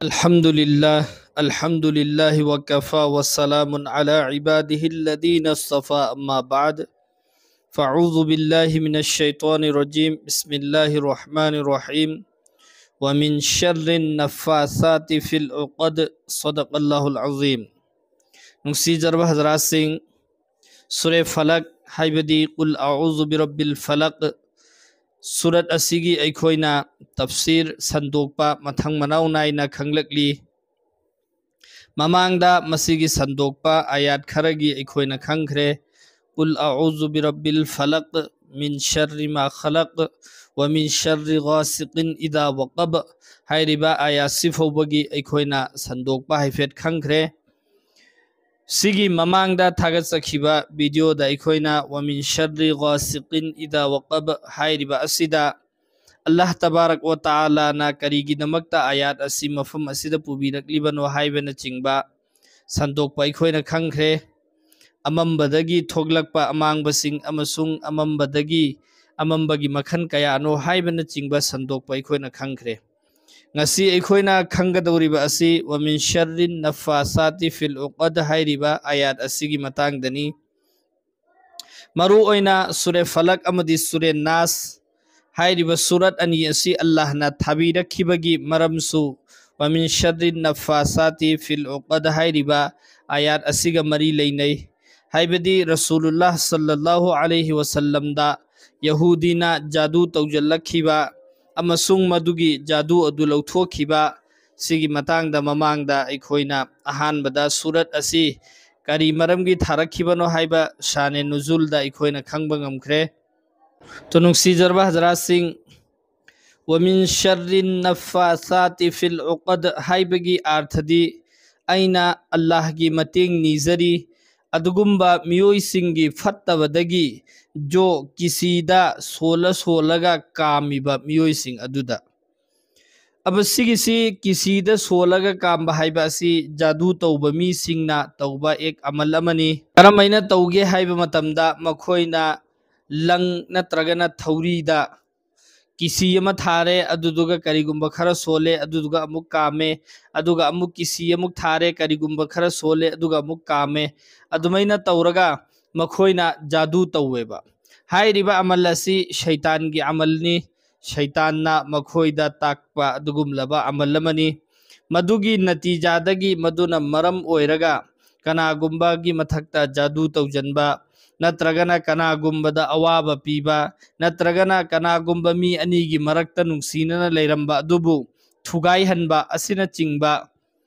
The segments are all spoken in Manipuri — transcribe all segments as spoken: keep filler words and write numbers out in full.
الحمد لله، الحمد لله وكفى وسلام على عباده الذين اصطفى، أما بعد، فأعوذ بالله من الشيطان الرجيم، بسم الله الرحمن الرحيم، ومن شر النفاثات في العقد، صدق الله العظيم. ꯅꯨꯡꯁꯤꯖꯔꯕ ꯍꯖꯔꯥꯠꯁꯤꯡ, ꯁꯨꯔꯦ ꯐꯂꯛ ꯍꯥꯏꯕꯗꯤ ꯀꯨꯜ ꯑꯎꯖꯨ ꯕꯤꯔꯕꯤꯜ ꯐꯂꯛ ꯁꯨꯔꯠ ꯑꯁꯤꯒꯤ ꯑꯩꯈꯣꯏꯅ ꯇꯐꯁꯤꯔ ꯁꯟꯗꯣꯛꯄ ꯃꯊꯪ ꯃꯅꯥꯎ ꯅꯥꯏꯅ ꯈꯪꯂꯛꯂꯤ꯫ ꯃꯃꯥꯡꯗ ꯃꯁꯤꯒꯤ ꯁꯟꯗꯣꯛꯄ ꯑꯌꯥꯠ ꯈꯔꯒꯤ ꯑꯩꯈꯣꯏꯅ ꯈꯪꯈ꯭ꯔꯦ꯫ ꯀꯨꯜ ꯑꯎꯖꯨ ꯕꯤꯔꯕꯤꯜ ꯐꯂꯛ، ꯃꯤꯟ ꯁꯔ꯭ꯔꯤ ꯃꯥ ꯈꯂꯛ, ꯋ ꯃꯤꯟ ꯁꯔ꯭ꯔꯤ ꯒꯥꯁꯤꯀꯤꯟ ꯏꯗꯥ ꯋꯥꯀꯕ ꯍꯥꯏꯔꯤꯕ ꯑꯌꯥꯠꯁꯤ ꯐꯥꯎꯕꯒꯤ ꯑꯩꯈꯣꯏꯅ ꯁꯟꯗꯣꯛꯄ ꯍꯥꯏꯐꯦꯠ ꯈꯪꯈ꯭ꯔꯦ꯫ ꯁꯤꯒꯤ ꯃꯃꯥꯡꯗ ꯊꯥꯒꯠꯆꯈꯤꯕ ꯚꯤꯗꯤꯑꯣꯗ ꯑꯩꯈꯣꯏꯅ ꯋ ꯃꯤꯟ ꯁꯔ꯭ꯔꯤ ꯒꯥꯁꯤꯀꯤꯟ ꯏꯗꯥ ꯋꯥꯀꯕ ꯍꯥꯏꯔꯤꯕ ꯑꯁꯤꯗ ꯑꯜꯂꯥꯍ ꯇꯕꯥꯔꯛ ꯋ ꯇꯥꯂꯥꯅ ꯀꯔꯤꯒꯤꯗꯃꯛꯇ ꯑꯥꯌꯥꯠ ꯑꯁꯤ ꯃꯐꯝ ꯑꯁꯤꯗ ꯄꯨꯕꯤꯔꯛꯂꯤꯕꯅꯣ ꯍꯥꯏꯕꯅꯆꯤꯡꯕ ꯁꯟꯗꯣꯛꯄ ꯑꯩꯈꯣꯏꯅ ꯈꯪꯈ꯭ꯔꯦ꯫ ꯑꯃꯝꯕꯗꯒꯤ ꯊꯣꯛꯂꯛꯄ ꯑꯃꯥꯡꯕꯁꯤꯡ ꯑꯃꯁꯨꯡ ꯑꯃꯝꯕꯗꯒꯤ ꯑꯃꯝꯕꯒꯤ ꯃꯈꯜ ꯀꯌꯥꯅꯣ ꯍꯥꯏꯕꯅꯆꯤꯡꯕ ꯁꯟꯗꯣꯛꯄ ꯑꯩꯈꯣꯏꯅ ꯈꯪꯈ꯭ꯔꯦ꯫ ꯉꯁꯤ ꯑꯩꯈꯣꯏꯅ ꯈꯪꯒꯗꯧꯔꯤꯕ ꯑꯁꯤ ꯋ ꯃꯤꯟ ꯁꯔ꯭ꯔꯤ ꯅꯐꯥꯁꯥꯇꯤ ꯐꯤꯜ ꯎꯀꯗ ꯍꯥꯏꯔꯤꯕ ꯑꯥꯌꯥꯠ ꯑꯁꯤꯒꯤ ꯃꯇꯥꯡꯗꯅꯤ꯫ ꯃꯔꯨꯑꯣꯏꯅ ꯁꯨꯔꯦ ꯐꯂꯛ ꯑꯃꯗꯤ ꯁꯨꯔꯦ ꯅꯥꯁ ꯍꯥꯏꯔꯤꯕ ꯁꯨꯔꯠ ꯑꯅꯤ ꯑꯁꯤ ꯑꯜꯂꯥꯍꯅ ꯊꯥꯕꯤꯔꯛꯈꯤꯕꯒꯤ ꯃꯔꯝꯁꯨ ꯋ ꯃꯤꯟ ꯁꯔ꯭ꯔꯤ ꯅꯐꯥꯁꯥꯇꯤ ꯐꯤꯜ ꯎꯀꯗ ꯍꯥꯏꯔꯤꯕ ꯑꯥꯌꯥꯠ ꯑꯁꯤꯒ ꯃꯔꯤ ꯂꯩꯅꯩ꯫ ꯍꯥꯏꯕꯗꯤ ꯔꯁꯨꯂꯨꯜꯂꯥꯍ ꯁꯜꯂꯜꯂꯥꯍꯨ ꯑꯂꯩꯍꯤ ꯋꯁꯜꯂꯝꯗ ꯌꯍꯨꯗꯤꯅ ꯖꯥꯗꯨ ꯇꯧꯖꯜꯂꯛꯈꯤꯕ ꯑꯃꯁꯨꯡ ꯃꯗꯨꯒꯤ ꯖꯥꯗꯨ ꯑꯗꯨ ꯂꯧꯊꯣꯛꯈꯤꯕ ꯁꯤꯒꯤ ꯃꯇꯥꯡꯗ ꯃꯃꯥꯡꯗ ꯑꯩꯈꯣꯏꯅ ꯑꯍꯥꯟꯕꯗ ꯁꯨꯔꯠ ꯑꯁꯤ ꯀꯔꯤ ꯃꯔꯝꯒꯤ ꯊꯥꯔꯛꯈꯤꯕꯅꯣ ꯍꯥꯏꯕ ꯁꯥꯅꯦ ꯅꯨꯖꯨꯜꯗ ꯑꯩꯈꯣꯏꯅ ꯈꯪꯕ ꯉꯝꯈ꯭ꯔꯦ꯫ ꯇꯣ ꯅꯨꯡꯁꯤꯖꯔꯕ ꯍꯖꯔꯥꯠꯁꯤꯡ, ꯋ ꯃꯤꯟ ꯁꯔ꯭ꯔꯤ ꯅꯐꯥꯁꯥꯇꯤ ꯐꯤꯜ ꯎꯀꯗ ꯍꯥꯏꯕꯒꯤ ꯑꯥꯔꯊꯗꯤ ꯑꯩꯅ ꯑꯜꯂꯥꯍꯒꯤ ꯃꯇꯦꯡ ꯅꯤꯖꯔꯤ ꯑꯗꯨꯒꯨꯝꯕ ꯃꯤꯑꯣꯏꯁꯤꯡꯒꯤ ꯐꯠꯇꯕꯗꯒꯤ, ꯖꯣ ꯀꯤꯁꯤꯗ ꯁꯣꯜꯂ ꯁꯣꯜꯂꯒ ꯀꯥꯝꯃꯤꯕ ꯃꯤꯑꯣꯏꯁꯤꯡ ꯑꯗꯨꯗ꯫ ꯑꯕ ꯁꯤꯒꯤꯁꯤ ꯀꯤꯁꯤꯗ ꯁꯣꯜꯂꯒ ꯀꯥꯝꯕ ꯍꯥꯏꯕ ꯑꯁꯤ ꯖꯥꯗꯨ ꯇꯧꯕ ꯃꯤꯁꯤꯡꯅ ꯇꯧꯕ ꯑꯦꯛ ꯑꯃꯜ ꯑꯃꯅꯤ꯫ ꯀꯔꯝꯍꯥꯏꯅ ꯇꯧꯒꯦ ꯍꯥꯏꯕ ꯃꯇꯝꯗ ꯃꯈꯣꯏꯅ ꯂꯪ ꯅꯠꯇ꯭ꯔꯒꯅ ꯊꯧꯔꯤꯗ ꯀꯤꯁꯤ ꯑꯃ ꯊꯥꯔꯦ, ꯑꯗꯨꯗꯨꯒ ꯀꯔꯤꯒꯨꯝꯕ ꯈꯔ ꯁꯣꯜꯂꯦ, ꯑꯗꯨꯗꯨꯒ ꯑꯃꯨꯛ ꯀꯥꯝꯃꯦ, ꯑꯗꯨꯒ ꯑꯃꯨꯛ ꯀꯤꯁꯤ ꯑꯃꯨꯛ ꯊꯥꯔꯦ, ꯀꯔꯤꯒꯨꯝꯕ ꯈꯔ ꯁꯣꯜꯂꯦ, ꯑꯗꯨꯒ ꯑꯃꯨꯛ ꯀꯥꯝꯃꯦ꯫ ꯑꯗꯨꯃꯥꯏꯅ ꯇꯧꯔꯒ ꯃꯈꯣꯏꯅ ꯖꯥꯗꯨ ꯇꯧꯋꯦꯕ꯫ ꯍꯥꯏꯔꯤꯕ ꯑꯃꯜ ꯑꯁꯤ ꯁꯩꯇꯥꯟꯒꯤ ꯑꯃꯜꯅꯤ꯫ ꯁꯩꯇꯥꯟꯅ ꯃꯈꯣꯏꯗ ꯇꯥꯛꯄ ꯑꯗꯨꯒꯨꯝꯂꯕ ꯑꯃꯜ ꯑꯃꯅꯤ꯫ ꯃꯗꯨꯒꯤ ꯅꯇꯤꯖꯥꯗꯒꯤ ꯃꯗꯨꯅ ꯃꯔꯝ ꯑꯣꯏꯔꯒ ꯀꯅꯥꯒꯨꯝꯕꯒꯤ ꯃꯊꯛꯇ ꯖꯥꯗꯨ ꯇꯧꯖꯟꯕ, ꯅꯠꯇ꯭ꯔꯒꯅ ꯀꯅꯥꯒꯨꯝꯕꯗ ꯑꯋꯥꯕ ꯄꯤꯕ, ꯅꯠꯇ꯭ꯔꯒꯅ ꯀꯅꯥꯒꯨꯝꯕ ꯃꯤ ꯑꯅꯤꯒꯤ ꯃꯔꯛꯇ ꯅꯨꯡꯁꯤꯅꯅ ꯂꯩꯔꯝꯕ ꯑꯗꯨꯕꯨ ꯊꯨꯒꯥꯏꯍꯟꯕ ꯑꯁꯤꯅꯆꯤꯡꯕ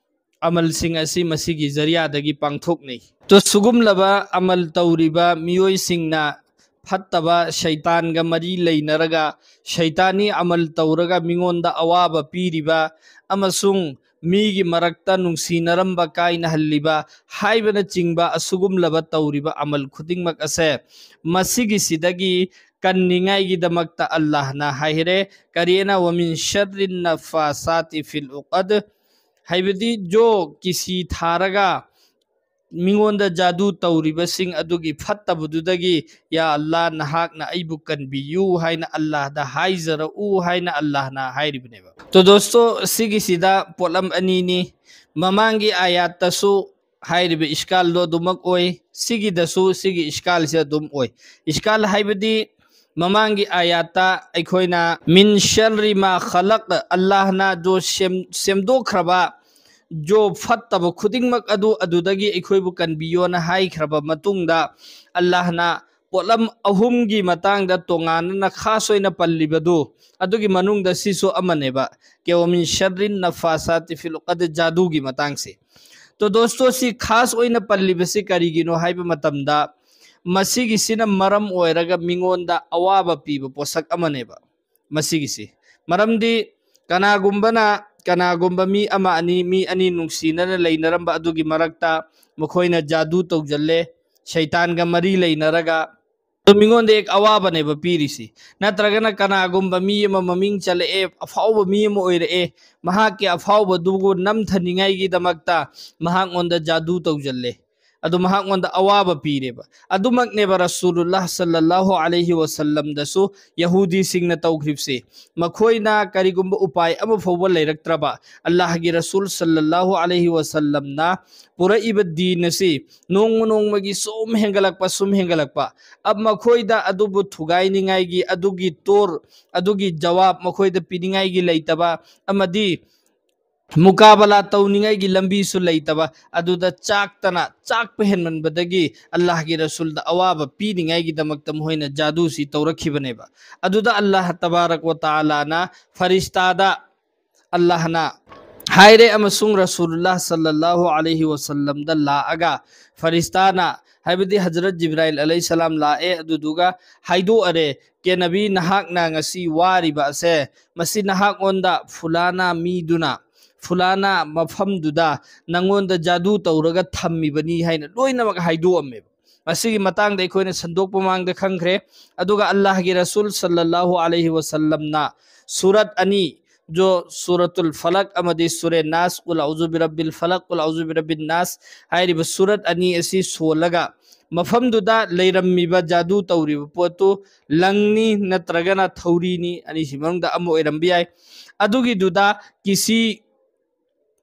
ꯑꯃꯜꯁꯤꯡ ꯑꯁꯤ ꯃꯁꯤꯒꯤ ꯖꯔꯤꯌꯥꯗꯒꯤ ꯄꯥꯡꯊꯣꯛꯅꯩ꯫ ꯇꯣ, ꯁꯨꯒꯨꯝꯂꯕ ꯑꯃꯜ ꯇꯧꯔꯤꯕ ꯃꯤꯑꯣꯏꯁꯤꯡꯅ ꯐꯠꯇꯕ ꯁꯩꯇꯥꯟꯒ ꯃꯔꯤ ꯂꯩꯅꯔꯒ, ꯁꯩꯇꯥꯟꯅꯤ ꯑꯃꯜ ꯇꯧꯔꯒ ꯃꯤꯉꯣꯟꯗ ꯑꯋꯥꯕ ꯄꯤꯔꯤꯕ ꯑꯃꯁꯨꯡ ꯃꯤꯒꯤ ꯃꯔꯛꯇ ꯅꯨꯡꯁꯤꯅꯔꯝꯕ ꯀꯥꯏꯅꯍꯜꯂꯤꯕ ꯍꯥꯏꯕꯅꯆꯤꯡꯕ ꯑꯁꯨꯒꯨꯝꯂꯕ ꯇꯧꯔꯤꯕ ꯑꯃꯜ ꯈꯨꯗꯤꯡꯃꯛ ꯑꯁꯦ, ꯃꯁꯤꯒꯤꯁꯤꯗꯒꯤ ꯀꯟꯅꯤꯡꯉꯥꯏꯒꯤꯗꯃꯛꯇ ꯑꯜꯂꯥꯍꯅ ꯍꯥꯏꯔꯦ, ꯀꯔꯤꯅ, "ꯋꯃꯤꯟ ꯁꯔ꯭ꯔꯤꯟ ꯅꯐꯥꯁꯥꯇꯤ ꯐꯤꯜ ꯎꯀꯗ", ꯍꯥꯏꯕꯗꯤ ꯖꯣ ꯀꯤꯁꯤ ꯊꯥꯔꯒ ꯃꯤꯉꯣꯟꯗ ꯖꯥꯗꯨ ꯇꯧꯔꯤꯕꯁꯤꯡ ꯑꯗꯨꯒꯤ ꯐꯠꯇꯕꯗꯨꯗꯒꯤ, "ꯌꯥ ꯑꯜꯂꯥ, ꯅꯍꯥꯛꯅ ꯑꯩꯕꯨ ꯀꯟꯕꯤꯌꯨ" ꯍꯥꯏꯅ ꯑꯜꯂꯥꯍꯗ ꯍꯥꯏꯖꯔꯛꯎ ꯍꯥꯏꯅ ꯑꯜꯂꯥꯍꯅ ꯍꯥꯏꯔꯤꯕꯅꯦꯕ꯫ ꯇꯣ ꯗꯣꯁꯇꯣ, ꯁꯤꯒꯤꯁꯤꯗ ꯄꯣꯠꯂꯝ ꯑꯅꯤꯅꯤ꯫ ꯃꯃꯥꯡꯒꯤ ꯑꯥꯌꯥꯠꯇꯁꯨ ꯍꯥꯏꯔꯤꯕ ꯏꯁꯀꯥꯜꯗꯣ ꯑꯗꯨꯃꯛ ꯑꯣꯏ, ꯁꯤꯒꯤꯗꯁꯨ ꯁꯤꯒꯤ ꯏꯁꯀꯥꯜꯁꯦ ꯑꯗꯨꯝ ꯑꯣꯏ꯫ ꯏꯁꯀꯥꯜ ꯍꯥꯏꯕꯗꯤ ꯃꯃꯥꯡꯒꯤ ꯑꯥꯌꯥꯠꯇ ꯑꯩꯈꯣꯏꯅ "ꯃꯤꯟ ꯁꯔ꯭ꯔꯤ ꯃꯥ ꯈꯂꯛ", ꯑꯜꯂꯥꯍꯅ ꯖꯣ ꯁꯦꯝ-, ꯁꯦꯝꯗꯣꯛꯈ꯭ꯔꯕ ꯖꯣ ꯐꯠꯇꯕ ꯈꯨꯗꯤꯡꯃꯛ ꯑꯗꯨ ꯑꯗꯨꯗꯒꯤ ꯑꯩꯈꯣꯏꯕꯨ ꯀꯟꯕꯤꯌꯣꯅ ꯍꯥꯏꯈ꯭ꯔꯕ ꯃꯇꯨꯡꯗ, ꯑꯜꯂꯥꯍꯅ ꯄꯣꯠꯂꯝ ꯑꯍꯨꯝꯒꯤ ꯃꯇꯥꯡꯗ ꯇꯣꯉꯥꯟꯅ ꯈꯥꯁ ꯑꯣꯏꯅ ꯄꯜꯂꯤꯕꯗꯨ, ꯑꯗꯨꯒꯤ ꯃꯅꯨꯡꯗ ꯁꯤꯁꯨ ꯑꯃꯅꯦꯕ, "ꯀꯦꯋꯥꯃꯤꯟ ꯁꯔ꯭ꯔꯤꯟ ꯅꯐꯥꯁꯥꯇꯤ ꯐꯤꯜ ꯎꯀꯗ", ꯖꯥꯗꯨꯒꯤ ꯃꯇꯥꯡꯁꯦ꯫ ꯇꯣ ꯗꯣꯁꯇꯣ, ꯁꯤ ꯈꯥꯁ ꯑꯣꯏꯅ ꯄꯜꯂꯤꯕꯁꯤ ꯀꯔꯤꯒꯤꯅꯣ ꯍꯥꯏꯕ ꯃꯇꯝꯗ, ꯃꯁꯤꯒꯤꯁꯤꯅ ꯃꯔꯝ ꯑꯣꯏꯔꯒ ꯃꯤꯉꯣꯟꯗ ꯑꯋꯥꯕ ꯄꯤꯕ ꯄꯣꯠꯁꯛ ꯑꯃꯅꯦꯕ꯫ ꯃꯁꯤꯒꯤꯁꯤ ꯃꯔꯝꯗꯤ ꯀꯅꯥꯒꯨꯝꯕꯅ, ꯀꯅꯥꯒꯨꯝꯕ ꯃꯤ ꯑꯃ ꯑꯅꯤ, ꯃꯤ ꯑꯅꯤ ꯅꯨꯡꯁꯤꯅꯅ ꯂꯩꯅꯔꯝꯕ ꯑꯗꯨꯒꯤ ꯃꯔꯛꯇ ꯃꯈꯣꯏꯅ ꯖꯥꯗꯨ ꯇꯧꯖꯜꯂꯦ, ꯁꯩꯇꯥꯟꯒ ꯃꯔꯤ ꯂꯩꯅꯔꯒ, ꯑꯗꯨ ꯃꯤꯉꯣꯟꯗ ꯍꯦꯛ ꯑꯋꯥꯕꯅꯦꯕ ꯄꯤꯔꯤꯁꯤ꯫ ꯅꯠꯇ꯭ꯔꯒꯅ ꯀꯅꯥꯒꯨꯝꯕ ꯃꯤ ꯑꯃ ꯃꯃꯤꯡ ꯆꯠꯂꯛꯑꯦ, ꯑꯐꯥꯎꯕ ꯃꯤ ꯑꯃ ꯑꯣꯏꯔꯛꯑꯦ, ꯃꯍꯥꯛꯀꯤ ꯑꯐꯥꯎꯕꯗꯨꯕꯨ ꯅꯝꯊꯅꯤꯡꯉꯥꯏꯒꯤꯗꯃꯛꯇ ꯃꯍꯥꯛꯉꯣꯟꯗ ꯖꯥꯗꯨ ꯇꯧꯖꯜꯂꯦ꯫ ꯑꯗꯨ ꯃꯍꯥꯛꯉꯣꯟꯗ ꯑꯋꯥꯕ ꯄꯤꯔꯦꯕ꯫ ꯑꯗꯨꯃꯛꯅꯦꯕ ꯔꯁꯨꯂꯨꯜꯂꯥꯍ ꯁꯜꯂꯜꯂꯥꯍꯨ ꯑꯂꯩꯍꯤ ꯋꯁꯜꯂꯝꯗꯁꯨ ꯌꯍꯨꯗꯤꯁꯤꯡꯅ ꯇꯧꯈ꯭ꯔꯤꯕꯁꯤ꯫ ꯃꯈꯣꯏꯅ ꯀꯔꯤꯒꯨꯝꯕ ꯎꯄꯥꯏ ꯑꯃ ꯐꯥꯎꯕ ꯂꯩꯔꯛꯇ꯭ꯔꯕ ꯑꯜꯂꯥꯍꯒꯤ ꯔꯁꯨꯜ ꯁꯜꯂꯜꯂꯥꯍꯨ ꯑꯂꯩꯍꯤ ꯋꯁꯜꯂꯝꯅ ꯄꯨꯔꯛꯏꯕ ꯗꯤꯟ ꯑꯁꯤ ꯅꯣꯡꯃ ꯅꯣꯡꯃꯒꯤ ꯁꯨꯝ ꯍꯦꯟꯒꯠꯂꯛꯄ, ꯁꯨꯝ ꯍꯦꯟꯒꯠꯂꯛꯄ꯫ ꯑꯕ ꯃꯈꯣꯏꯗ ꯑꯗꯨꯕꯨ ꯊꯨꯒꯥꯏꯅꯤꯡꯉꯥꯏꯒꯤ, ꯑꯗꯨꯒꯤ ꯇꯣꯔ, ꯑꯗꯨꯒꯤ ꯖꯋꯥꯕ ꯃꯈꯣꯏꯗ ꯄꯤꯅꯤꯡꯉꯥꯏꯒꯤ ꯂꯩꯇꯕ ꯑꯃꯗꯤ ꯃꯨꯀꯥꯕꯂꯥ ꯇꯧꯅꯤꯡꯉꯥꯏꯒꯤ ꯂꯝꯕꯤꯁꯨ ꯂꯩꯇꯕ, ꯑꯗꯨꯗ ꯆꯥꯛꯇꯅ, ꯆꯥꯛꯄ ꯍꯦꯟꯃꯟꯕꯗꯒꯤ ꯑꯜꯂꯥꯍꯒꯤ ꯔꯁꯨꯜꯗ ꯑꯋꯥꯕ ꯄꯤꯅꯤꯡꯉꯥꯏꯒꯤꯗꯃꯛꯇ ꯃꯈꯣꯏꯅ ꯖꯥꯗꯨꯁꯤ ꯇꯧꯔꯛꯈꯤꯕꯅꯦꯕ꯫ ꯑꯗꯨꯗ ꯑꯜꯂꯥꯍ ꯇꯕꯥꯔꯛ ꯋ ꯇꯥꯂꯥꯅ ꯐꯔꯤꯁꯇꯥꯗ ꯑꯜꯂꯥꯍꯅ ꯍꯥꯏꯔꯦ ꯑꯃꯁꯨꯡ ꯔꯁꯨꯂꯨꯜꯂꯥꯍ ꯁꯜꯂꯜꯂꯥꯍꯨ ꯑꯂꯩꯍꯤ ꯋꯁꯜꯂꯝꯗ ꯂꯥꯛꯑꯒ ꯐꯔꯤꯁꯇꯥꯅ, ꯍꯥꯏꯕꯗꯤ ꯍꯖꯔꯠ ꯖꯤꯕ꯭ꯔꯥꯏꯜ ꯑꯂꯩꯍꯤ ꯁꯂꯥꯝ ꯂꯥꯛꯑꯦ, ꯑꯗꯨꯗꯨꯒ ꯍꯥꯏꯗꯣꯛꯑꯔꯦ, "ꯀꯦ ꯅꯕꯤ, ꯅꯍꯥꯛꯅ ꯉꯁꯤ ꯋꯥꯔꯤꯕ ꯑꯁꯦ, ꯃꯁꯤ ꯅꯍꯥꯛꯉꯣꯟꯗ ꯐꯨꯂꯥꯅꯥ ꯃꯤꯗꯨꯅ ꯐꯨꯂꯥꯅꯥ ꯃꯐꯝꯗꯨꯗ ꯅꯪꯉꯣꯟꯗ ꯖꯥꯗꯨ ꯇꯧꯔꯒ ꯊꯝꯃꯤꯕꯅꯤ" ꯍꯥꯏꯅ ꯂꯣꯏꯅꯃꯛ ꯍꯥꯏꯗꯣꯛꯑꯝꯃꯦꯕ꯫ ꯃꯁꯤꯒꯤ ꯃꯇꯥꯡꯗ ꯑꯩꯈꯣꯏꯅ ꯁꯟꯗꯣꯛꯄ ꯃꯥꯡꯗ ꯈꯪꯈ꯭ꯔꯦ꯫ ꯑꯗꯨꯒ ꯑꯜꯂꯥꯍꯒꯤ ꯔꯁꯨꯜ ꯁꯜꯂꯜꯂꯥꯍꯨ ꯑꯂꯩꯍꯤ ꯋꯁꯜꯂꯝꯅ ꯁꯨꯔꯠ ꯑꯅꯤ, ꯖꯣ ꯁꯨꯔꯇꯨꯜ ꯐꯂꯛ ꯑꯃꯗꯤ ꯁꯨꯔꯦ ꯅꯥꯁ, ꯀꯨꯜ ꯑꯎꯖꯨ ꯕꯤꯔꯕꯤꯜ ꯐꯂꯛ, ꯀꯨꯜ ꯑꯎꯖꯨ ꯕꯤꯔꯕꯤꯟ ꯅꯥꯁ ꯍꯥꯏꯔꯤꯕ ꯁꯨꯔꯠ ꯑꯅꯤ ꯑꯁꯤ ꯁꯣꯜꯂꯒ ꯃꯐꯝꯗꯨꯗ ꯂꯩꯔꯝꯃꯤꯕ ꯖꯥꯗꯨ ꯇꯧꯔꯤꯕ ꯄꯣꯠꯇꯨ ꯂꯪꯅꯤ ꯅꯠꯇ꯭ꯔꯒꯅ ꯊꯧꯔꯤꯅꯤ, ꯑꯅꯤꯁꯤ ꯃꯅꯨꯡꯗ ꯑꯃ ꯑꯣꯏꯔꯝꯕ ꯌꯥꯏ꯫ ꯑꯗꯨꯒꯤꯗꯨꯗ ꯀꯤꯁꯤ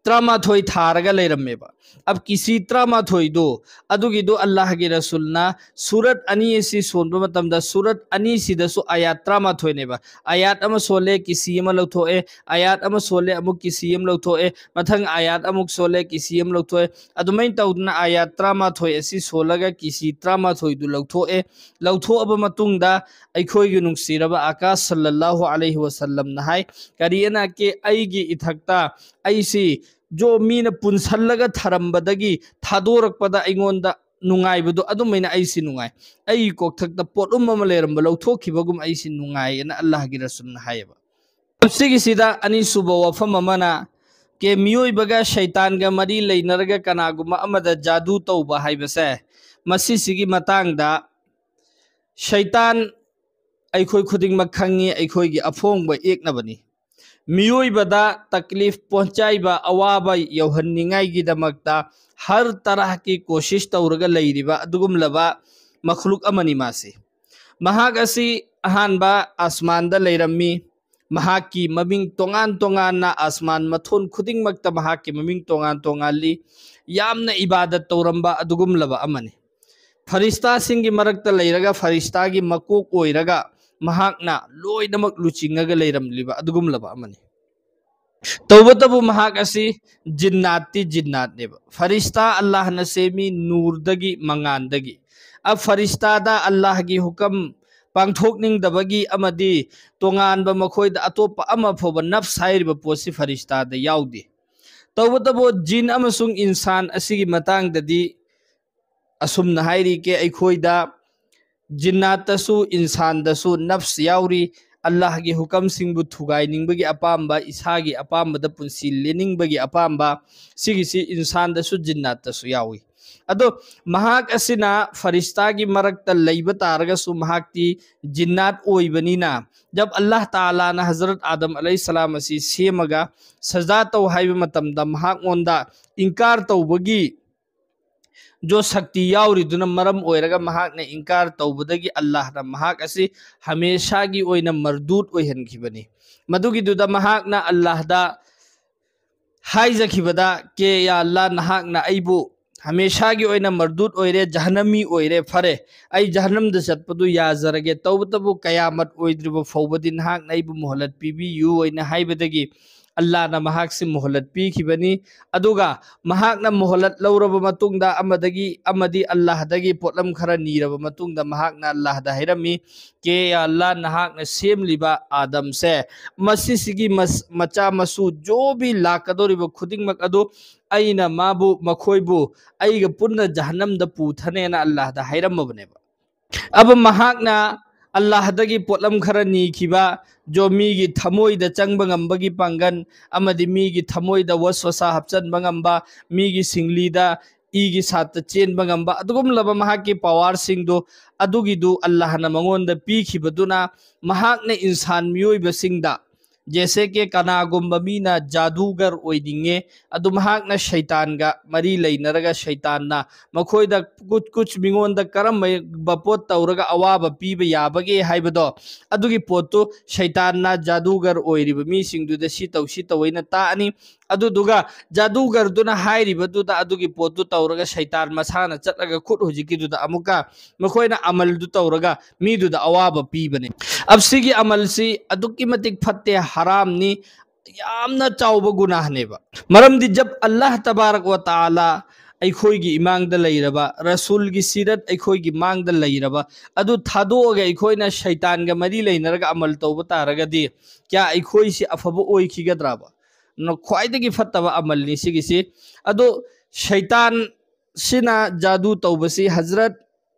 ꯇꯔꯥꯃꯥꯊꯣꯏ ꯊꯥꯔꯒ ꯂꯩꯔꯝꯃꯦꯕ꯫ ꯑꯕ ꯀꯤꯁꯤ ꯇꯔꯥꯃꯥꯊꯣꯏꯗꯨ, ꯑꯗꯨꯒꯤꯗꯨ ꯑꯜꯂꯥꯍꯒꯤ ꯔꯁꯨꯜꯅ ꯁꯨꯔꯠ ꯑꯅꯤ ꯑꯁꯤ ꯁꯣꯟꯕ ꯃꯇꯝꯗ ꯁꯨꯔꯠ ꯑꯅꯤꯁꯤꯗꯁꯨ ꯑꯥꯌꯥꯠ ꯇꯔꯥꯃꯥꯊꯣꯏꯅꯦꯕ꯫ ꯑꯥꯌꯥꯠ ꯑꯃ ꯁꯣꯜꯂꯦ, ꯀꯤꯁꯤ ꯑꯃ ꯂꯧꯊꯣꯛꯑꯦ, ꯑꯥꯌꯥꯠ ꯑꯃ ꯁꯣꯜꯂꯦ, ꯑꯃꯨꯛ ꯀꯤꯁꯤ ꯑꯃ ꯂꯧꯊꯣꯛꯑꯦ, ꯃꯊꯪ ꯑꯥꯌꯥꯠ ꯑꯃꯨꯛ ꯁꯣꯜꯂꯦ, ꯀꯤꯁꯤ ꯑꯃ ꯂꯧꯊꯣꯛꯑꯦ꯫ ꯑꯗꯨꯃꯥꯏꯅ ꯇꯧꯗꯅ ꯑꯥꯌꯥꯠ ꯇꯔꯥꯃꯥꯊꯣꯏ ꯑꯁꯤ ꯁꯣꯜꯂꯒ ꯀꯤꯁꯤ ꯇꯔꯥꯃꯥꯊꯣꯏꯗꯨ ꯂꯧꯊꯣꯛꯑꯦ꯫ ꯂꯧꯊꯣꯛꯑꯕ ꯃꯇꯨꯡꯗ ꯑꯩꯈꯣꯏꯒꯤ ꯅꯨꯡꯁꯤꯔꯕ ꯑꯀꯥ ꯁꯜꯂꯜꯂꯥꯍꯨ ꯑꯂꯩꯍꯤ ꯋꯁꯜꯂꯝꯅ ꯍꯥꯏ, "ꯀꯔꯤ ꯑꯅꯥꯀꯦ, ꯑꯩꯒꯤ ꯏꯊꯛꯇ ꯑꯩꯁꯤ ꯖꯣ ꯃꯤꯅ ꯄꯨꯟꯁꯜꯂꯒ ꯊꯔꯝꯕꯗꯒꯤ ꯊꯥꯗꯣꯔꯛꯄꯗ ꯑꯩꯉꯣꯟꯗ ꯅꯨꯡꯉꯥꯏꯕꯗꯣ ꯑꯗꯨꯃꯥꯏꯅ ꯑꯩꯁꯤ ꯅꯨꯡꯉꯥꯏ꯫ ꯑꯩꯒꯤ ꯀꯣꯛꯊꯛꯇ ꯄꯣꯠꯂꯨꯝ ꯑꯃ ꯂꯩꯔꯝꯕ ꯂꯧꯊꯣꯛꯈꯤꯕꯒꯨꯝ ꯑꯩꯁꯤ ꯅꯨꯡꯉꯥꯏ" ꯑꯅ ꯑꯜꯂꯥꯍꯒꯤ ꯔꯁꯨꯜꯅ ꯍꯥꯏꯌꯦꯕ꯫ ꯁꯤꯒꯤꯁꯤꯗ ꯑꯅꯤꯁꯨꯕ ꯋꯥꯐꯝ ꯑꯃꯅ, ꯀꯦ ꯃꯤꯑꯣꯏꯕꯒ ꯁꯩꯇꯥꯟꯒ ꯃꯔꯤ ꯂꯩꯅꯔꯒ ꯀꯅꯥꯒꯨꯝꯕ ꯑꯃꯗ ꯖꯥꯗꯨ ꯇꯧꯕ ꯍꯥꯏꯕꯁꯦ, ꯃꯁꯤꯁꯤꯒꯤ ꯃꯇꯥꯡꯗ ꯁꯩꯇꯥꯟ ꯑꯩꯈꯣꯏ ꯈꯨꯗꯤꯡꯃꯛ ꯈꯪꯉꯤ, ꯑꯩꯈꯣꯏꯒꯤ ꯑꯐꯣꯡꯕ ꯌꯦꯛꯅꯕꯅꯤ꯫ ꯃꯤꯑꯣꯏꯕꯗ ꯇꯛꯂꯤꯐ ꯄꯣꯟꯆꯥꯏꯕ ꯑꯋꯥꯕ ꯌꯧꯍꯟꯅꯤꯡꯉꯥꯏꯒꯤꯗꯃꯛꯇ ꯍꯔ ꯇꯔꯍꯀꯤ ꯀꯣꯁꯤꯁ ꯇꯧꯔꯒ ꯂꯩꯔꯤꯕ ꯑꯗꯨꯒꯨꯝꯂꯕ ꯃꯈꯂꯨꯛ ꯑꯃꯅꯤ ꯃꯥꯁꯤ꯫ ꯃꯍꯥꯛ ꯑꯁꯤ ꯑꯍꯥꯟꯕ ꯑꯁꯃꯥꯟꯗ ꯂꯩꯔꯝꯃꯤ꯫ ꯃꯍꯥꯛꯀꯤ ꯃꯃꯤꯡ ꯇꯣꯉꯥꯟ ꯇꯣꯉꯥꯟꯅ, ꯑꯁꯃꯥꯟ ꯃꯊꯣꯟ ꯈꯨꯗꯤꯡꯃꯛꯇ ꯃꯍꯥꯛꯀꯤ ꯃꯃꯤꯡ ꯇꯣꯉꯥꯟ ꯇꯣꯉꯥꯜꯂꯤ꯫ ꯌꯥꯝꯅ ꯏꯕꯥꯗꯠ ꯇꯧꯔꯝꯕ ꯑꯗꯨꯒꯨꯝꯂꯕ ꯑꯃꯅꯤ꯫ ꯐꯔꯤꯁꯇꯥꯁꯤꯡꯒꯤ ꯃꯔꯛꯇ ꯂꯩꯔꯒ ꯐꯔꯤꯁꯇꯥꯒꯤ ꯃꯀꯣꯛ ꯑꯣꯏꯔꯒ ꯃꯍꯥꯛꯅ ꯂꯣꯏꯅꯃꯛ ꯂꯨꯆꯤꯡꯉꯒ ꯂꯩꯔꯝꯂꯤꯕ ꯑꯗꯨꯒꯨꯝꯂꯕ ꯑꯃꯅꯤ꯫ ꯇꯧꯕꯇꯕꯨ ꯃꯍꯥꯛ ꯑꯁꯤ ꯖꯤꯟꯅꯥꯠꯇꯤ ꯖꯤꯟꯅꯥꯠꯅꯦꯕ꯫ ꯐꯔꯤꯁꯇꯥ ꯑꯜꯂꯥꯍꯅ ꯁꯦꯝꯃꯤ ꯅꯨꯔꯗꯒꯤ, ꯃꯉꯥꯟꯗꯒꯤ꯫ ꯑ, ꯐꯔꯤꯁꯇꯥꯗ ꯑꯜꯂꯥꯍꯒꯤ ꯍꯨꯀꯝ ꯄꯥꯡꯊꯣꯛꯅꯤꯡꯗꯕꯒꯤ ꯑꯃꯗꯤ ꯇꯣꯉꯥꯟꯕ ꯃꯈꯣꯏꯗ ꯑꯇꯣꯞꯄ ꯑꯃ ꯐꯥꯎꯕ ꯅꯐꯁ ꯍꯥꯏꯔꯤꯕ ꯄꯣꯠꯁꯤ ꯐꯔꯤꯁꯇꯥꯗ ꯌꯥꯎꯗꯦ꯫ ꯇꯧꯕꯇꯕꯨ ꯖꯤꯟ ꯑꯃꯁꯨꯡ ꯏꯟꯁꯥꯟ ꯑꯁꯤꯒꯤ ꯃꯇꯥꯡꯗꯗꯤ ꯑꯁꯨꯝꯅ ꯍꯥꯏꯔꯤꯒꯦ, ꯑꯩꯈꯣꯏꯗ ꯖꯤꯟꯅꯥꯠꯇꯁꯨ ꯏꯟꯁꯥꯟꯗꯁꯨ ꯅꯐꯁ ꯌꯥꯎꯔꯤ꯫ ꯑꯜꯂꯥꯍꯒꯤ ꯍꯨꯀꯝꯁꯤꯡꯕꯨ ꯊꯨꯒꯥꯏꯅꯤꯡꯕꯒꯤ ꯑꯄꯥꯝꯕ, ꯏꯁꯥꯒꯤ ꯑꯄꯥꯝꯕꯗ ꯄꯨꯟꯁꯤ ꯂꯦꯟꯅꯤꯡꯕꯒꯤ ꯑꯄꯥꯝꯕ, ꯁꯤꯒꯤꯁꯤ ꯏꯟꯁꯥꯟꯗꯁꯨ ꯖꯤꯟꯅꯥꯠꯇꯁꯨ ꯌꯥꯎꯏ꯫ ꯑꯗꯣ ꯃꯍꯥꯛ ꯑꯁꯤꯅ ꯐꯔꯤꯁꯇꯥꯒꯤ ꯃꯔꯛꯇ ꯂꯩꯕ ꯇꯥꯔꯒꯁꯨ ꯃꯍꯥꯛꯇꯤ ꯖꯤꯟꯅꯥꯠ ꯑꯣꯏꯕꯅꯤꯅ, ꯖꯕ ꯑꯜꯂꯥꯍ ꯇꯥꯂꯥꯅ ꯍꯖꯔꯠ ꯑꯥꯗꯝ ꯑꯂꯩꯍꯤꯁꯁꯂꯥꯝ ꯑꯁꯤ ꯁꯦꯝꯃꯒ ꯁꯖꯗꯥ ꯇꯧ ꯍꯥꯏꯕ ꯃꯇꯝꯗ ꯃꯍꯥꯛꯉꯣꯟꯗ ꯏꯟꯀꯥꯔ ꯇꯧꯕꯒꯤ ꯖꯣ ꯁꯛꯇꯤ ꯌꯥꯎꯔꯤꯗꯨꯅ ꯃꯔꯝ ꯑꯣꯏꯔꯒ ꯃꯍꯥꯛꯅ ꯏꯟꯀꯥꯔ ꯇꯧꯕꯗꯒꯤ ꯑꯜꯂꯥꯍꯅ ꯃꯍꯥꯛ ꯑꯁꯤ ꯍꯃꯦꯁꯥꯒꯤ ꯑꯣꯏꯅ ꯃꯔꯗꯨꯠ ꯑꯣꯏꯍꯟꯈꯤꯕꯅꯤ꯫ ꯃꯗꯨꯒꯤꯗꯨꯗ ꯃꯍꯥꯛꯅ ꯑꯜꯂꯥꯍꯗ ꯍꯥꯏꯖꯈꯤꯕꯗ, "ꯀꯦ ꯌꯥ ꯑꯜꯂꯥ, ꯅꯍꯥꯛꯅ ꯑꯩꯕꯨ ꯍꯃꯦꯁꯥꯒꯤ ꯑꯣꯏꯅ ꯃꯔꯗꯨꯠ ꯑꯣꯏꯔꯦ, ꯖꯍꯟꯅꯃꯤ ꯑꯣꯏꯔꯦ, ꯐꯔꯦ, ꯑꯩ ꯖꯍꯟꯅꯝꯗ ꯆꯠꯄꯗꯨ ꯌꯥꯖꯔꯒꯦ, ꯇꯧꯕꯇꯕꯨ ꯀꯌꯥꯃꯠ ꯑꯣꯏꯗ꯭ꯔꯤꯕ ꯐꯥꯎꯕꯗꯤ ꯅꯍꯥꯛꯅ ꯑꯩꯕꯨ ꯃꯣꯍꯂꯠ ꯄꯤꯕꯤꯌꯨ" ꯍꯥꯏꯅ ꯍꯥꯏꯕꯗꯒꯤ ꯑꯜꯂꯥꯍꯅ ꯃꯍꯥꯛꯁꯤ ꯃꯣꯍꯂꯠ ꯄꯤꯈꯤꯕꯅꯤ꯫ ꯑꯗꯨꯒ ꯃꯍꯥꯛꯅ ꯃꯣꯍꯂꯠ ꯂꯧꯔꯕ ꯃꯇꯨꯡꯗ ꯑꯃꯗꯒꯤ, ꯑꯃꯗꯤ ꯑꯜꯂꯥꯍꯗꯒꯤ ꯄꯣꯠꯂꯝ ꯈꯔ ꯅꯤꯔꯕ ꯃꯇꯨꯡꯗ ꯃꯍꯥꯛꯅ ꯑꯜꯂꯥꯍꯗ ꯍꯥꯏꯔꯝꯃꯤ, "ꯀꯦ ꯌꯥ ꯑꯜꯂꯥꯍ, ꯅꯍꯥꯛꯅ ꯁꯦꯝꯂꯤꯕ ꯑꯥꯗꯝꯁꯦ ꯃꯁꯤꯁꯤꯒꯤ ꯃꯁ-, ꯃꯆꯥ ꯃꯁꯨ ꯖꯣꯕꯤ ꯂꯥꯛꯀꯗꯧꯔꯤꯕ ꯈꯨꯗꯤꯡꯃꯛ ꯑꯗꯨ ꯑꯩꯅ ꯃꯥꯕꯨ, ꯃꯈꯣꯏꯕꯨ ꯑꯩꯒ ꯄꯨꯟꯅ ꯖꯍꯟꯅꯝꯗ ꯄꯨꯊꯅꯦꯅ" ꯑꯜꯂꯥꯍꯗ ꯍꯥꯏꯔꯝꯃꯕꯅꯦꯕ꯫ ꯑꯕ ꯃꯍꯥꯛꯅ ꯑꯜꯂꯥꯍꯗꯒꯤ ꯄꯣꯠꯂꯝ ꯈꯔ ꯅꯤꯈꯤꯕ, ꯖꯣ ꯃꯤꯒꯤ ꯊꯃꯣꯏꯗ ꯆꯪꯕ ꯉꯝꯕꯒꯤ ꯄꯥꯡꯒꯟ ꯑꯃꯗꯤ ꯃꯤꯒꯤ ꯊꯃꯣꯏꯗ ꯋꯁꯋꯁꯥ ꯍꯥꯞꯆꯟꯕ ꯉꯝꯕ, ꯃꯤꯒꯤ ꯁꯤꯡꯂꯤꯗ ꯏꯒꯤ ꯁꯥꯠꯇ ꯆꯦꯟꯕ ꯉꯝꯕ ꯑꯗꯨꯒꯨꯝꯂꯕ ꯃꯍꯥꯛꯀꯤ ꯄꯋꯥꯔꯁꯤꯡꯗꯨ, ꯑꯗꯨꯒꯤꯗꯨ ꯑꯜꯂꯥꯍꯅ ꯃꯉꯣꯟꯗ ꯄꯤꯈꯤꯕꯗꯨꯅ ꯃꯍꯥꯛꯅ ꯏꯟꯁꯥꯟ ꯃꯤꯑꯣꯏꯕꯁꯤꯡꯗ ꯖꯦꯁꯦ ꯀꯦ ꯀꯅꯥꯒꯨꯝꯕ ꯃꯤꯅ ꯖꯥꯗꯨꯒꯔ ꯑꯣꯏꯅꯤꯡꯉꯦ, ꯑꯗꯨ ꯃꯍꯥꯛꯅ ꯁꯩꯇꯥꯟꯒ ꯃꯔꯤ ꯂꯩꯅꯔꯒ ꯁꯩꯇꯥꯟꯅ ꯃꯈꯣꯏꯗ ꯀꯨꯠ ꯀꯨꯠ ꯃꯤꯉꯣꯟꯗ ꯀꯔꯝꯕ ꯄꯣꯠ ꯇꯧꯔꯒ ꯑꯋꯥꯕ ꯄꯤꯕ ꯌꯥꯕꯒꯦ ꯍꯥꯏꯕꯗꯣ, ꯑꯗꯨꯒꯤ ꯄꯣꯠꯇꯨ ꯁꯩꯇꯥꯟꯅ ꯖꯥꯗꯨꯒꯔ ꯑꯣꯏꯔꯤꯕ ꯃꯤꯁꯤꯡꯗꯨꯗ ꯁꯤ ꯇꯧ, ꯁꯤ ꯇꯧ ꯍꯥꯏꯅ ꯇꯥꯛꯑꯅꯤ꯫ ꯑꯗꯨꯗꯨꯒ ꯖꯥꯗꯨꯒꯔꯗꯨꯅ ꯍꯥꯏꯔꯤꯕꯗꯨꯗ ꯑꯗꯨꯒꯤ ꯄꯣꯠꯇꯨ ꯇꯧꯔꯒ ꯁꯩꯇꯥꯟ ꯃꯁꯥꯅ ꯆꯠꯂꯒ ꯈꯨꯠ ꯍꯧꯖꯤꯛꯀꯤꯗꯨꯗ ꯑꯃꯨꯛꯀ ꯃꯈꯣꯏꯅ ꯑꯃꯜꯗꯨ ꯇꯧꯔꯒ ꯃꯤꯗꯨꯗ ꯑꯋꯥꯕ ꯄꯤꯕꯅꯦ꯫ ꯑꯁꯤꯒꯤ ꯑꯃꯜꯁꯤ ꯑꯗꯨꯛꯀꯤ ꯃꯇꯤꯛ ꯐꯠꯇꯦ, ꯍꯔꯥꯝꯅꯤ, ꯌꯥꯝꯅ ꯆꯥꯎꯕ ꯒꯨꯅꯥꯍꯅꯦꯕ꯫ ꯃꯔꯝꯗꯤ ꯖꯕ ꯑꯜꯂꯥꯍ ꯇꯕꯥꯔꯛ ꯋ ꯇꯥꯂꯥ ꯑꯩꯈꯣꯏꯒꯤ ꯏꯃꯥꯡꯗ ꯂꯩꯔꯕ, ꯔꯁꯨꯜꯒꯤ ꯁꯤꯔꯠ ꯑꯩꯈꯣꯏꯒꯤ ꯃꯥꯡꯗ ꯂꯩꯔꯕ ꯑꯗꯨ ꯊꯥꯗꯣꯛꯑꯒ ꯑꯩꯈꯣꯏꯅ ꯁꯩꯇꯥꯟꯒ ꯃꯔꯤ ꯂꯩꯅꯔꯒ ꯑꯃꯜ ꯇꯧꯕ ꯇꯥꯔꯒꯗꯤ ꯀꯌꯥ ꯑꯩꯈꯣꯏꯁꯤ ꯑꯐꯕ ꯑꯣꯏꯈꯤꯒꯗ꯭ꯔꯕ? ꯅ-, ꯈ꯭ꯋꯥꯏꯗꯒꯤ ꯐꯠꯇꯕ ꯑꯃꯜꯅꯤ ꯁꯤꯒꯤꯁꯤ꯫ ꯑꯗꯣ ꯁꯩꯇꯥꯟꯁꯤꯅ ꯖꯥꯗꯨ ꯇꯧꯕꯁꯤ ꯍꯖꯔꯠ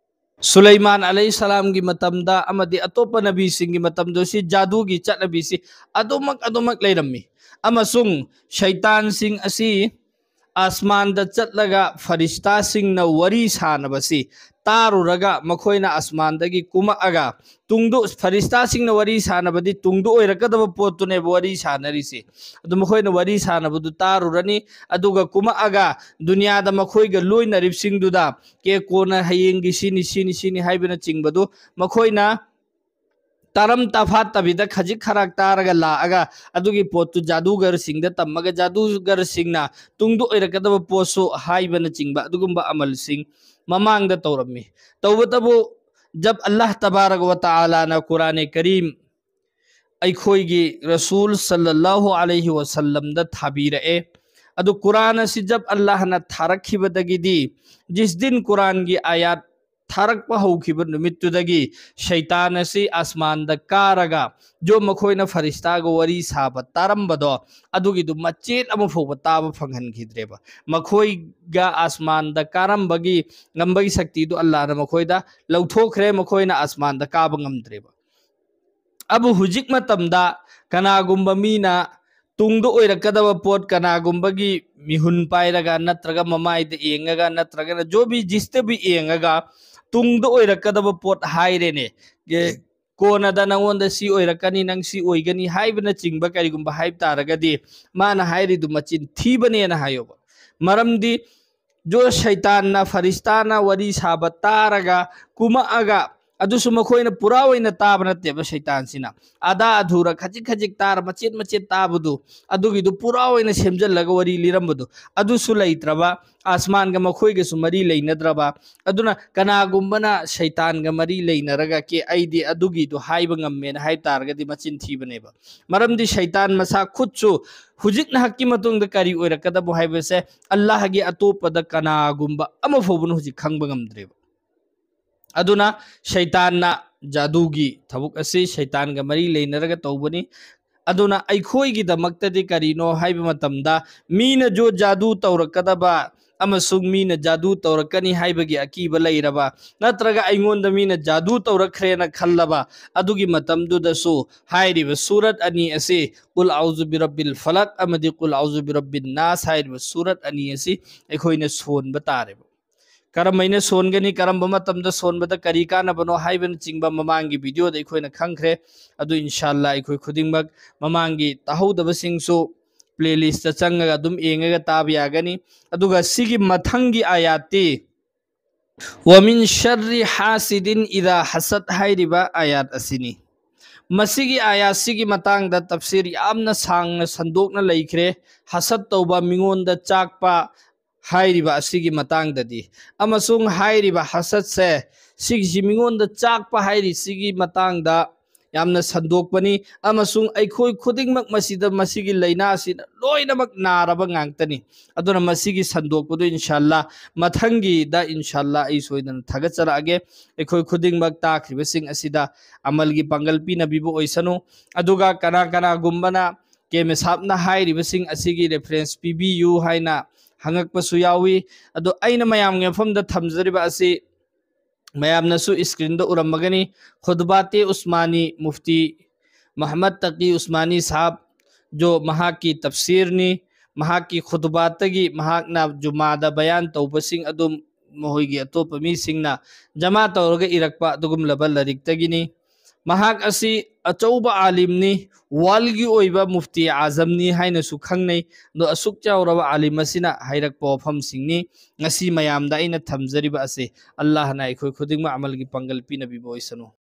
ꯁꯨꯂꯩꯃꯥꯟ ꯑꯂꯩꯍꯤ ꯁꯂꯥꯝꯒꯤ ꯃꯇꯝꯗ ꯑꯃꯗꯤ ꯑꯇꯣꯞꯄ ꯅꯕꯤꯁꯤꯡꯒꯤ ꯃꯇꯝꯗꯁꯨ ꯖꯥꯗꯨꯒꯤ ꯆꯠꯅꯕꯤꯁꯤ ꯑꯗꯨꯃꯛ, ꯑꯗꯨꯃꯛ ꯂꯩꯔꯝꯃꯤ꯫ ꯑꯃꯁꯨꯡ ꯁꯩꯇꯥꯟꯁꯤꯡ ꯑꯁꯤ ꯑꯁꯃꯥꯟꯗ ꯆꯠꯂꯒ ꯐꯔꯤꯁꯇꯥꯁꯤꯡꯅ ꯋꯥꯔꯤ ꯁꯥꯟꯅꯕꯁꯤ ꯇꯥꯔꯨꯔꯒ ꯃꯈꯣꯏꯅ ꯑꯁꯃꯥꯟꯗꯒꯤ ꯀꯨꯝꯃꯛꯑꯒ ꯇꯨꯡꯗ, ꯐꯔꯤꯁꯇꯥꯁꯤꯡꯅ ꯋꯥꯔꯤ ꯁꯥꯟꯅꯕꯗꯤ ꯇꯨꯡꯗ ꯑꯣꯏꯔꯛꯀꯗꯕ ꯄꯣꯠꯇꯨꯅꯦꯕ ꯋꯥꯔꯤ ꯁꯥꯟꯅꯔꯤꯁꯤ꯫ ꯑꯗꯨ ꯃꯈꯣꯏꯅ ꯋꯥꯔꯤ ꯁꯥꯟꯅꯕꯗꯨ ꯇꯥꯔꯨꯔꯅꯤ, ꯑꯗꯨꯒ ꯀꯨꯝꯃꯛꯑꯒ ꯗꯨꯅꯤꯌꯥꯗ ꯃꯈꯣꯏꯒ ꯂꯣꯏꯅꯔꯤꯕꯁꯤꯡꯗꯨꯗ ꯀꯦ ꯀꯣꯟꯅ ꯍꯌꯦꯡꯒꯤ ꯁꯤꯅꯤ, ꯁꯤꯅꯤ, ꯁꯤꯅꯤ ꯍꯥꯏꯕꯅꯆꯤꯡꯕꯗꯨ ꯃꯈꯣꯏꯅ ꯇꯥꯔꯝ ꯇꯥꯐꯥꯠꯇꯕꯤꯗ ꯈꯖꯤꯛ ꯈꯔꯥꯛ ꯇꯥꯔꯒ ꯂꯥꯛꯑꯒ ꯑꯗꯨꯒꯤ ꯄꯣꯠꯇꯨ ꯖꯥꯗꯨꯒꯔꯁꯤꯡꯗ ꯇꯝꯃꯒ ꯖꯥꯗꯨꯒꯔꯁꯤꯡꯅ ꯇꯨꯡꯗ ꯑꯣꯏꯔꯛꯀꯗꯕ ꯄꯣꯠꯁꯨ ꯍꯥꯏꯕꯅꯆꯤꯡꯕ ꯑꯗꯨꯒꯨꯝꯕ ꯑꯃꯜꯁꯤꯡ ꯃꯃꯥꯡꯗ ꯇꯧꯔꯝꯃꯤ꯫ ꯇꯧꯕꯇꯕꯨ ꯖꯕ ꯑꯜꯂꯥꯍ ꯇꯕꯥꯔꯛ ꯋ ꯇꯥꯂꯥꯅ ꯀꯨꯔꯥꯅꯦ ꯀꯔꯤꯝ ꯑꯩꯈꯣꯏꯒꯤ ꯔꯁꯨꯜ ꯁꯜꯂꯜꯂꯥꯍꯨ ꯑꯂꯩꯍꯤ ꯋꯁꯜꯂꯝꯗ ꯊꯥꯕꯤꯔꯛꯑꯦ꯫ ꯑꯗꯨ ꯀꯨꯔꯥꯟ ꯑꯁꯤ ꯖꯕ ꯑꯜꯂꯥꯍꯅ ꯊꯥꯔꯛꯈꯤꯕꯗꯒꯤꯗꯤ, ꯖꯤꯁ ꯗꯤꯟ ꯀꯨꯔꯥꯟꯒꯤ ꯑꯥꯌꯥꯠ ꯊꯥꯔꯛꯄ ꯍꯧꯈꯤꯕ ꯅꯨꯃꯤꯠꯇꯨꯗꯒꯤ ꯁꯩꯇꯥꯟ ꯑꯁꯤ ꯑꯁꯃꯥꯟꯗ ꯀꯥꯔꯒ ꯖꯣ ꯃꯈꯣꯏꯅ ꯐꯔꯤꯁꯇꯥꯒ ꯋꯥꯔꯤ ꯁꯥꯕ ꯇꯥꯔꯝꯕꯗꯣ, ꯑꯗꯨꯒꯤꯗꯨ ꯃꯆꯦꯠ ꯑꯃ ꯐꯥꯎꯕ ꯇꯥꯕ ꯐꯪꯍꯟꯈꯤꯗ꯭ꯔꯦꯕ꯫ ꯃꯈꯣꯏꯒ ꯑꯁꯃꯥꯟꯗ ꯀꯥꯔꯝꯕꯒꯤ ꯉꯝꯕꯒꯤ ꯁꯛꯇꯤꯗꯨ ꯑꯜꯂꯥꯍꯅ ꯃꯈꯣꯏꯗ ꯂꯧꯊꯣꯛꯈ꯭ꯔꯦ, ꯃꯈꯣꯏꯅ ꯑꯁꯃꯥꯟꯗ ꯀꯥꯕ ꯉꯝꯗ꯭ꯔꯦꯕ꯫ ꯑꯕꯨ ꯍꯧꯖꯤꯛ ꯃꯇꯝꯗ ꯀꯅꯥꯒꯨꯝꯕ ꯃꯤꯅ ꯇꯨꯡꯗ ꯑꯣꯏꯔꯛꯀꯗꯕ ꯄꯣꯠ, ꯀꯅꯥꯒꯨꯝꯕꯒꯤ ꯃꯤꯍꯨꯟ ꯄꯥꯏꯔꯒ ꯅꯠꯇ꯭ꯔꯒ ꯃꯃꯥꯏꯗ ꯌꯦꯡꯉꯒ ꯅꯠꯇ꯭ꯔꯒꯅ ꯖꯣꯕꯤ ꯖꯤꯁꯇꯕꯤ ꯌꯦꯡꯉꯒ ꯇꯨꯡꯗ ꯑꯣꯏꯔꯛꯀꯗꯕ ꯄꯣꯠ ꯍꯥꯏꯔꯦꯅꯦ꯫ ꯀꯦ-, ꯀꯣꯟꯅꯗ ꯅꯪꯉꯣꯟꯗ ꯁꯤ ꯑꯣꯏꯔꯛꯀꯅꯤ, ꯅꯪ ꯁꯤ ꯑꯣꯏꯒꯅꯤ ꯍꯥꯏꯕꯅꯆꯤꯡꯕ ꯀꯔꯤꯒꯨꯝꯕ ꯍꯥꯏꯕ ꯇꯥꯔꯒꯗꯤ, ꯃꯥꯅ ꯍꯥꯏꯔꯤꯗꯨ ꯃꯆꯤꯟ ꯊꯤꯕꯅꯦꯅ ꯍꯥꯏꯌꯣꯕ꯫ ꯃꯔꯝꯗꯤ ꯖꯣ ꯁꯩꯇꯥꯟꯅ, ꯐꯔꯤꯁꯇꯥꯅ ꯋꯥꯔꯤ ꯁꯥꯕ ꯇꯥꯔꯒ ꯀꯨꯝꯃꯛꯑꯒ, ꯑꯗꯨꯁꯨ ꯃꯈꯣꯏꯅ ꯄꯨꯔꯥ ꯑꯣꯏꯅ ꯇꯥꯕ ꯅꯠꯇꯦꯕ ꯁꯩꯇꯥꯟꯁꯤꯅ, ꯑꯗꯥ ꯑꯙꯨꯔ ꯈꯖꯤꯛ ꯈꯖꯤꯛ ꯇꯥꯔ, ꯃꯆꯦꯠ ꯃꯆꯦꯠ ꯇꯥꯕꯗꯨ, ꯑꯗꯨꯒꯤꯗꯨ ꯄꯨꯔꯥ ꯑꯣꯏꯅ ꯁꯦꯝꯖꯤꯜꯂꯒ ꯋꯥꯔꯤ ꯂꯤꯔꯝꯕꯗꯨ, ꯑꯗꯨꯁꯨ ꯂꯩꯇ꯭ꯔꯕ, ꯑꯁꯃꯥꯟꯒ ꯃꯈꯣꯏꯒꯁꯨ ꯃꯔꯤ ꯂꯩꯅꯗ꯭ꯔꯕ꯫ ꯑꯗꯨꯅ ꯀꯅꯥꯒꯨꯝꯕꯅ ꯁꯩꯇꯥꯟꯒ ꯃꯔꯤ ꯂꯩꯅꯔꯒ, "ꯀꯦ, ꯑꯩꯗꯤ ꯑꯗꯨꯒꯤꯗꯨ ꯍꯥꯏꯕ ꯉꯝꯃꯦꯅ" ꯍꯥꯏꯕ ꯇꯥꯔꯒꯗꯤ ꯃꯆꯤꯟ ꯊꯤꯕꯅꯦꯕ꯫ ꯃꯔꯝꯗꯤ ꯁꯩꯇꯥꯟ ꯃꯁꯥ ꯈꯨꯠꯁꯨ ꯍꯧꯖꯤꯛ ꯅꯍꯥꯛꯀꯤ ꯃꯇꯨꯡꯗ ꯀꯔꯤ ꯑꯣꯏꯔꯛꯀꯗꯕ ꯍꯥꯏꯕꯁꯦ ꯑꯜꯂꯥꯍꯒꯤ ꯑꯇꯣꯞꯄꯗ ꯀꯅꯥꯒꯨꯝꯕ ꯑꯃ ꯐꯥꯎꯕꯅ ꯍꯧꯖꯤꯛ ꯈꯪꯕ ꯉꯝꯗ꯭ꯔꯦꯕ꯫ ꯑꯗꯨꯅ ꯁꯩꯇꯥꯟꯅ ꯖꯥꯗꯨꯒꯤ ꯊꯕꯛ ꯑꯁꯤ ꯁꯩꯇꯥꯟꯒ ꯃꯔꯤ ꯂꯩꯅꯔꯒ ꯇꯧꯕꯅꯤ꯫ ꯑꯗꯨꯅ ꯑꯩꯈꯣꯏꯒꯤꯗꯃꯛꯇꯗꯤ ꯀꯔꯤꯅꯣ ꯍꯥꯏꯕ ꯃꯇꯝꯗ, ꯃꯤꯅ ꯖꯣ ꯖꯥꯗꯨ ꯇꯧꯔꯛꯀꯗꯕ ꯑꯃꯁꯨꯡ ꯃꯤꯅ ꯖꯥꯗꯨ ꯇꯧꯔꯛꯀꯅꯤ ꯍꯥꯏꯕꯒꯤ ꯑꯀꯤꯕ ꯂꯩꯔꯕ, ꯅꯠꯇ꯭ꯔꯒ ꯑꯩꯉꯣꯟꯗ ꯃꯤꯅ ꯖꯥꯗꯨ ꯇꯧꯔꯛꯈ꯭ꯔꯦꯅ ꯈꯜꯂꯕ, ꯑꯗꯨꯒꯤ ꯃꯇꯝꯗꯨꯗꯁꯨ ꯍꯥꯏꯔꯤꯕ ꯁꯨꯔꯠ ꯑꯅꯤ ꯑꯁꯤ, ꯀꯨꯜ ꯑꯥꯎꯖꯨ ꯕꯤꯔꯕꯤꯜ ꯐꯂꯛ ꯑꯃꯗꯤ ꯀꯨꯜ ꯑꯥꯎꯖꯨ ꯕꯤꯔꯕꯤꯟ ꯅꯥꯁ ꯍꯥꯏꯔꯤꯕ ꯁꯨꯔꯠ ꯑꯅꯤ ꯑꯁꯤ ꯑꯩꯈꯣꯏꯅ ꯁꯣꯟꯕ ꯇꯥꯔꯦꯕ꯫ ꯀꯔꯝꯍꯥꯏꯅ ꯁꯣꯟꯒꯅꯤ, ꯀꯔꯝꯕ ꯃꯇꯝꯗ ꯁꯣꯟꯕꯗ ꯀꯔꯤ ꯀꯥꯟꯅꯕꯅꯣ ꯍꯥꯏꯕꯅꯆꯤꯡꯕ ꯃꯃꯥꯡꯒꯤ ꯚꯤꯗꯤꯑꯣꯗ ꯑꯩꯈꯣꯏꯅ ꯈꯪꯈ꯭ꯔꯦ꯫ ꯑꯗꯨ ꯏꯟꯁꯥꯜꯂꯥ ꯑꯩꯈꯣꯏ ꯈꯨꯗꯤꯡꯃꯛ, ꯃꯃꯥꯡꯒꯤ ꯇꯥꯍꯧꯗꯕꯁꯤꯡꯁꯨ ꯄ꯭ꯂꯦꯂꯤꯁꯇ ꯆꯪꯉꯒ ꯑꯗꯨꯝ ꯌꯦꯡꯉꯒ ꯇꯥꯕ ꯌꯥꯒꯅꯤ꯫ ꯑꯗꯨꯒ ꯁꯤꯒꯤ ꯃꯊꯪꯒꯤ ꯑꯥꯌꯥꯠꯇꯤ "ꯋꯥꯃꯤꯟ ꯁꯔ꯭ꯔꯤ ꯍꯥꯁꯤꯗꯤꯟ ꯏꯗꯥ ꯍꯁꯗ" ꯍꯥꯏꯔꯤꯕ ꯑꯥꯌꯥꯠ ꯑꯁꯤꯅꯤ꯫ ꯃꯁꯤꯒꯤ ꯑꯥꯌꯥꯠꯁꯤꯒꯤ ꯃꯇꯥꯡꯗ ꯇꯐꯁꯤꯔ ꯌꯥꯝꯅ ꯁꯥꯡꯅ ꯁꯟꯗꯣꯛꯅ ꯂꯩꯈ꯭ꯔꯦ꯫ ꯍꯁꯗ ꯇꯧꯕ, ꯃꯤꯉꯣꯟꯗ ꯆꯥꯛꯄ ꯍꯥꯏꯔꯤꯕ ꯑꯁꯤꯒꯤ ꯃꯇꯥꯡꯗꯗꯤ, ꯑꯃꯁꯨꯡ ꯍꯥꯏꯔꯤꯕ ꯍꯁꯗꯁꯦ, ꯁꯤꯒꯤꯁꯤ ꯃꯤꯉꯣꯟꯗ ꯆꯥꯛꯄ ꯍꯥꯏꯔꯤꯁꯤꯒꯤ ꯃꯇꯥꯡꯗ ꯌꯥꯝꯅ ꯁꯟꯗꯣꯛꯄꯅꯤ, ꯑꯃꯁꯨꯡ ꯑꯩꯈꯣꯏ ꯈꯨꯗꯤꯡꯃꯛ ꯃꯁꯤꯗ, ꯃꯁꯤꯒꯤ ꯂꯥꯏꯅꯥꯁꯤꯅ ꯂꯣꯏꯅꯃꯛ ꯅꯥꯔꯕ ꯉꯥꯛꯇꯅꯤ꯫ ꯑꯗꯨꯅ ꯃꯁꯤꯒꯤ ꯁꯟꯗꯣꯛꯄꯗꯨ ꯏꯟꯁꯥꯜꯂꯥ ꯃꯊꯪꯒꯤꯗ ꯏꯟꯁꯥꯜꯂꯥ ꯑꯩ ꯁꯣꯏꯗꯅ ꯊꯥꯒꯠꯆꯔꯛꯑꯒꯦ꯫ ꯑꯩꯈꯣꯏ ꯈꯨꯗꯤꯡꯃꯛ ꯇꯥꯈ꯭ꯔꯤꯕꯁꯤꯡ ꯑꯁꯤꯗ ꯑꯃꯜꯒꯤ ꯄꯥꯡꯒꯜ ꯄꯤꯅꯕꯤꯕ ꯑꯣꯏꯁꯅꯨ꯫ ꯑꯗꯨꯒ ꯀꯅꯥ ꯀꯅꯥꯒꯨꯝꯕꯅ ꯀꯦ ꯃꯦꯁꯥꯞꯅ ꯍꯥꯏꯔꯤꯕꯁꯤꯡ ꯑꯁꯤꯒꯤ ꯔꯦꯐꯔꯦꯟꯁ ꯄꯤꯕꯤꯌꯨ ꯍꯥꯏꯅ ꯍꯪꯉꯛꯄꯁꯨ ꯌꯥꯎꯏ꯫ ꯑꯗꯣ ꯑꯩꯅ ꯃꯌꯥꯝꯒꯤ ꯃꯐꯝꯗ ꯊꯝꯖꯔꯤꯕ ꯑꯁꯤ ꯃꯌꯥꯝꯅꯁꯨ ꯏꯁꯀ꯭ꯔꯤꯟꯗ ꯎꯔꯝꯃꯒꯅꯤ꯫ ꯈꯨꯗꯕꯥꯇꯦ ꯎꯁꯃꯥꯅꯤ, ꯃꯨꯐꯇꯤ ꯃꯨꯍꯝꯃꯗ ꯇꯀꯤ ꯎꯁꯃꯥꯅꯤ ꯁꯥꯍꯕ, ꯖꯣ ꯃꯍꯥꯛꯀꯤ ꯇꯐꯁꯤꯔꯅꯤ, ꯃꯍꯥꯛꯀꯤ ꯈꯨꯗꯕꯥꯠꯇꯒꯤ ꯃꯍꯥꯛꯅ ꯖꯨꯃꯥꯗ ꯕꯌꯥꯟ ꯇꯧꯕꯁꯤꯡ ꯑꯗꯨꯝ ꯃꯈꯣꯏꯒꯤ ꯑꯇꯣꯞꯄ ꯃꯤꯁꯤꯡꯅ ꯖꯃꯥ ꯇꯧꯔꯒ ꯏꯔꯛꯄ ꯑꯗꯨꯒꯨꯝꯂꯕ ꯂꯥꯏꯔꯤꯛꯇꯒꯤꯅꯤ꯫ ꯃꯍꯥꯛ ꯑꯁꯤ ꯑꯆꯧꯕ ꯑꯥꯂꯤꯝꯅꯤ, ꯋꯥꯔꯜꯒꯤ ꯑꯣꯏꯕ ꯃꯨꯐꯇꯤ ꯑꯥꯖꯝꯅꯤ ꯍꯥꯏꯅꯁꯨ ꯈꯪꯅꯩ꯫ ꯑꯗꯣ ꯑꯁꯨꯛ ꯆꯥꯎꯔꯕ ꯑꯥꯂꯤꯝ ꯑꯁꯤꯅ ꯍꯥꯏꯔꯛꯄ ꯋꯥꯐꯝꯁꯤꯡꯅꯤ ꯉꯁꯤ ꯃꯌꯥꯝꯗ ꯑꯩꯅ ꯊꯝꯖꯔꯤꯕ ꯑꯁꯤ꯫ ꯑꯜꯂꯥꯍꯅ ꯑꯩꯈꯣꯏ ꯈꯨꯗꯤꯡꯃꯛ ꯑꯃꯜꯒꯤ ꯄꯥꯡꯒꯜ ꯄꯤꯅꯕꯤꯕ ꯑꯣꯏꯁꯅꯨ꯫